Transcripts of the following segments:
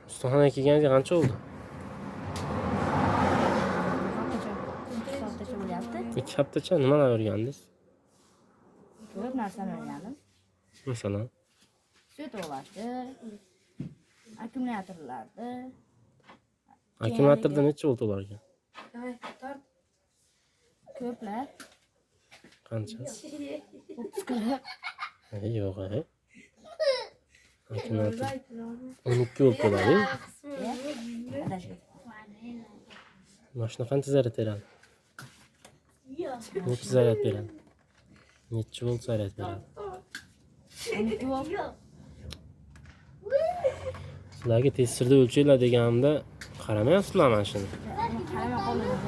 Ustaxonaga kelganingizga qancha bo'ldi? Haftacha bo'lyapti. 2 haftacha nimalar o'rgandingiz? Ko'p narsani o'rgandim. Masalan, Sut ulashni, akkumulyatorlarni, akkumulyatorda necha volt bo'lar ekan? Ko'plar. Qancha? 30-40. Yo'q, Akkumulyator 12 volt bo'ladi. Adashib. Mashina qancha zaryad beradi? Necha zaryad beradi? Necha volt zaryad beradi? 12 volt. Sizlarga testerda o'lchanglar deganimda qaramayapsizlar mana shuni. Qaramay qoldingiz.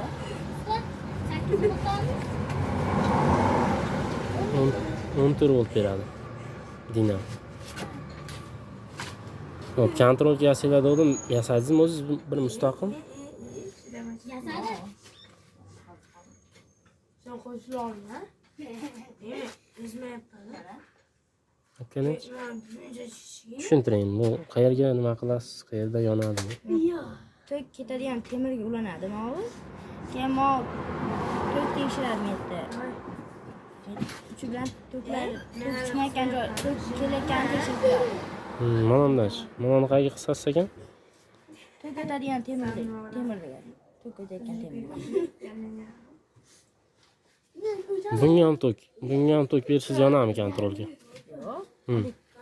14 volt beradi. Dinam. Hop, kontrolga yasanglar dedim, yasadingizmi o'zingiz bir mustaqil? Yasadi. Sen qo'shilolma. Ezmayapman. Akani Buncha tushuntiring, bu qayerga nima qilasiz, qayerda yonadi bu? Tok ketadigan temirga ulanadi bu. Keyin mo tok tekshiradi bu yerda. Uchi bilan toklar tok chiqmayotgan joy, tok kelayotganini tekshirib turadi. Mana bundachi. Mana uni qayerga qisasiz ekan? Tok o'tadigan temir degan. Tok o'tayotgan temir. Bunga ham tok, bunga ham tok bersangiz yonadimi kontrolga? Yo'q.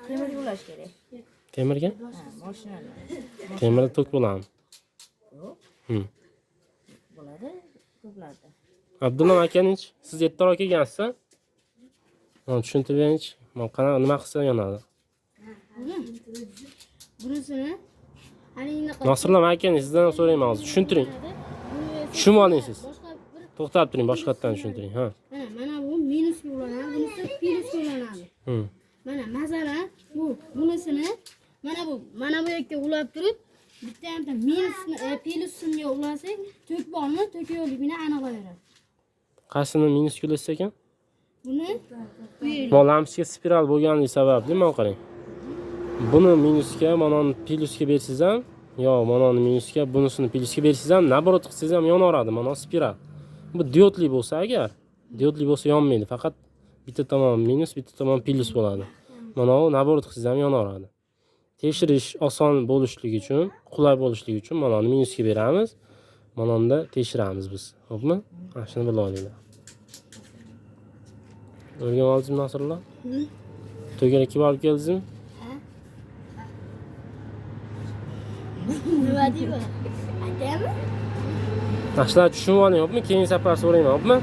Temirga ulash kerak. Temirga? Ha, mashinani. Temirda tok bo'ladimi? Yo'q. Bo'ladi ko'plarda. Abdulla akaninch, siz ertaroq kelgansiz-a? Mana tushuntirib beringchi. Mana qanaqa nima qilsa yonadi? Bunisini haligi Nosirlar akaning sizdan ham so'rayman hozir. Tushuntiring. Tushunib oling siz. Boshqa bir To'xtab turing, boshqatdan tushuntiring, ha. mana bu minusga ulanadi, bunisi plyusga ulanadi. Mana masalan, bu bunisini mana bu yerga ulab turib, bitta hamda minusni plyusga ulasak, tok bormi, tok yo'qligini aniqlayveradi. Qaysini minusga ulashsa ekan? Buni bu yerga. Bu lampochka spiral bo'lganligi sababli mana qarang. Buni minusga, mana uni plyusga bersangiz ham, yo mana uni minusga, bunisini plyusga bersangiz ham, naborot qilsangiz ham yonaveradi. Mana spiral. Bu diodli bo'lsa agar, diodli bo'lsa yonmaydi. Faqat bitta tomon minus, bitta tomon plyus bo'ladi. Mana u naborot qilsangiz ham yonaveradi. Tekshirish oson bo'lishligi uchun, qulay bo'lishligi uchun mana uni minusga beramiz. Mana unda tekshiramiz biz. Xo'pmi? Mana shuni bilib olinglar. O'rganib oldingizmi Nasrullo? To'garakka borib keldingizmi? Nima deyman? Aytaymi? Mana shularni tushunib oling, xo'pmi? Keyingi safar so'rayman, xo'pmi?